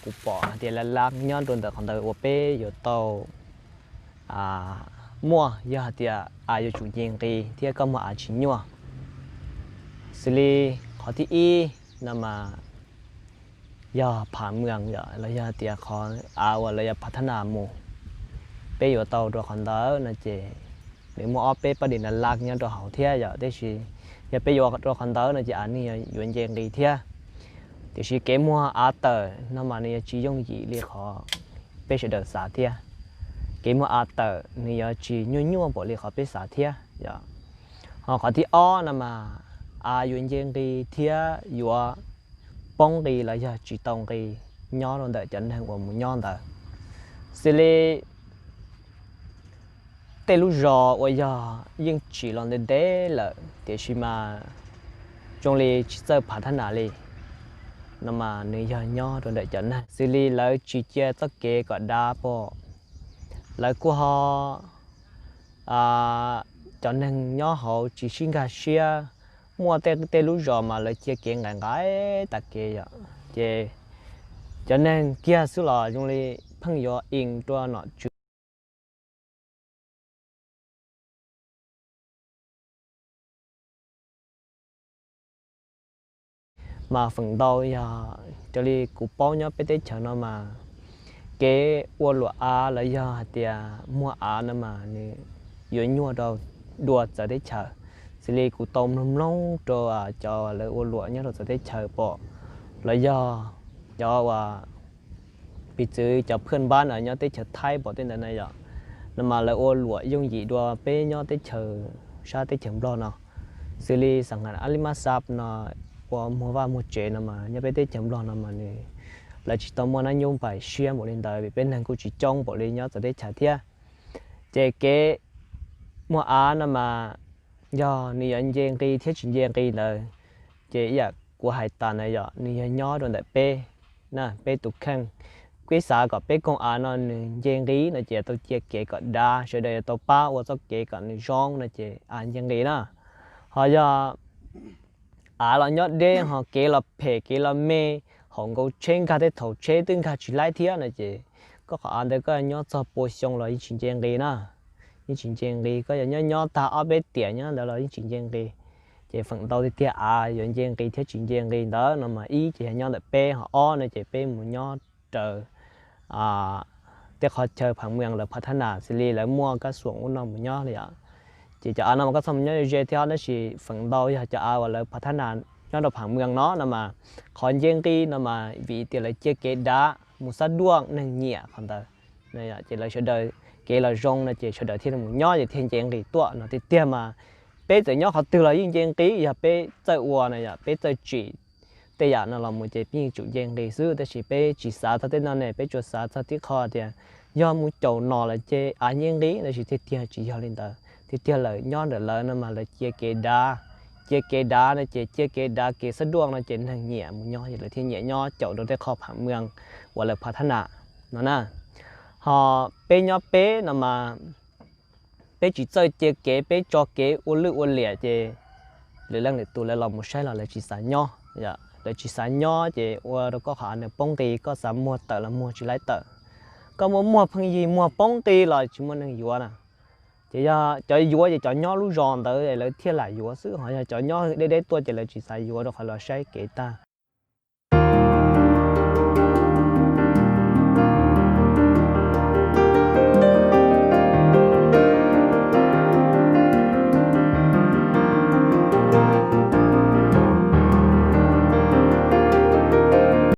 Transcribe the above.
kuv pom hais tias laj laj nyob rau ntawm qhov ntawd uas peb yuav tau muaj yog hais tias av yuav tsum nce nqis thiab koj muag av tsis nyuaj. Xws li qhov thib ib no mas yog phav mwas yom, los yog hais tias qhov av uas lawv yuav phav thab nas mus, peb yuav tau rau qhov ntawd no ces nws muaj ob peb pab dis laj laj nyob rau hauv thiab yom, tiam sis yog peb yuav rau qhov ntawd no ces av nws yuav nce nqis thiab. Tiam sis kev muag av tawm no mas nws yuav tsis yooj yim li qhov peb sawv daws xav thiab. Kev muag av tawm nws yuav tsis nyuaj nyuaj npaum li qhov peb xav thiab yom. Ho qhov thib ob no mas av yuav nce nqis thiab yuav poob nqis los yog tsis tau nqis nyob rau ntawm cov neeg uas mus nyob ntawd. Xws li tej lub zos uas yog yeej tsim los ntev ntev lawm tiam sis mas zoo li tsis txawj phav thab nas li no mas nws yog nyob rau ntawm cov neeg, xws li lawv tsis cia txoj kev kom dav pom, lawv kuj ho cov neeg nyob hauv tsis sib nkag siab, muaj tej tej lub zos mas lawv cia kev nqaim nqaim tas kev yom, ces cov neeg kiag xwb los zoo li pheej yuav ees rau nom tswv mas feem ntau yog raws li kuv paub nyob peb teb chaws no mas kev ua luam av los yog hais tias muag av no mas nws yuav nyuaj rau dua txawv teb chaws. Xws li kuv tau mloog mloog rau cov lawv ua luam nyob rau txawv teb chaws pom, los yog cov uas piv txwv cov phwj npab no nyob teb chaws Thaib pom tej ntawd na yom, no mas lawv ua luam yooj yim dua peb nyob teb chaws sab teb chaws Nplog no. Xws li xam nkas Ab Lis Mab Xab no ua muag vaj muag tsev no mas nyob peb teb chaws Nplog no mas nws, lawv tsis tau muaj nab nyub npais siab npaum li ntawd vim peb neeg kuj tsis coob npaum li nyob txawv teb chaws thiab. Ces kev muag av no mas yog nws yuav nce nqis thiab tsis nce nqis ntawd, ces ib yam kuv hais tas na yom, nws yog nyob rau ntawm peb, peb tus kheej. Peb xav kom peb koog av no nws nce nqis no ces yuav tau cia kev kom dav, sawv daws yuav tau pab ua txoj kev kom nws zoo no ces av nce nqis na. Ho yog av los nyob deb ho kev los phem kev los me, haum nkaus tsheb nkag tej thaum tsheb twb nkag tsis laib thiab no ces koj qhov av ntawd koj nyob txog pua xyoo los yeej tsis nce nqis na. Yeej tsis nce nqis, koj yog nyob nyob tag ob peb tiam nyob ntawd los yeej tsis nce nqis. Ces feem ntau tiag tiag av yuav nce nqis thiab tsis nce nqis ntawd no mas ib ces yog nyob ntawm peb, ho ob no ces peb mus nyob raws tej qhov chaw phav mwas lawv phav thab nas xws li lawv muaj kab xuam ub no mus nyob li os. Ces cov av no mas koj txhob mus nyob ze thiab, tab sis feem ntau yog cov av uas lawv phav thab nas nyob rau phav mwas no no mas qhov nce nqis no mas vim tias lawv cia kev dav mus xab duaj neeg nyiam qhov ntawd, ces lawv sawv daws kev los zoo no ces sawv daws thiaj mus nyob ces thiaj nce nqis tuaj no tiag tiag mas peb txawm nyob qhov twg los yeej nce nqis yog peb txawj ua na yom, peb txawj tsim tej yam no los mus ces peb yeej tsum nce nqis xwb, tab sis peb tsis xav txog tej no ne, peb tsuas xav txog tib qho tias yog mus caum nom lawm ces av nce nqis, tab sis tiag tiag tsis yog li ntawd. Tiag tiag lawm nyob ntawm lawv no mas lawv cia kev dav, cia kev dav no ces cia kev dav kev xab duaj no ces neeg nyiam mus nyob ces lawv thiaj nyiam nyob caum rau tej qho phav mwas uas lawv phav thab nas no na. Ho peb nyob peb no mas peb tsis txawj cia kev, peb tso kev ua lwj ua liam ces lwm leej lwm tus lawv los mus saib los lawv tsis xav nyob, lawv tsis xav nyob ces ua rau koj qhov av nws poob nqis, koj xav muag tawm los muag tsis laib tawm. Koj muaj muag pheej yig muag poob nqis los tsis muaj neeg yuav na. Ces yog cov yuav ces cov nyob lub zos ntawd lawv thiaj lam yuav xwb, ho yog cov nyob deb deb tuaj ces lawv tsis xav yuav rau qhov los saib kev tag.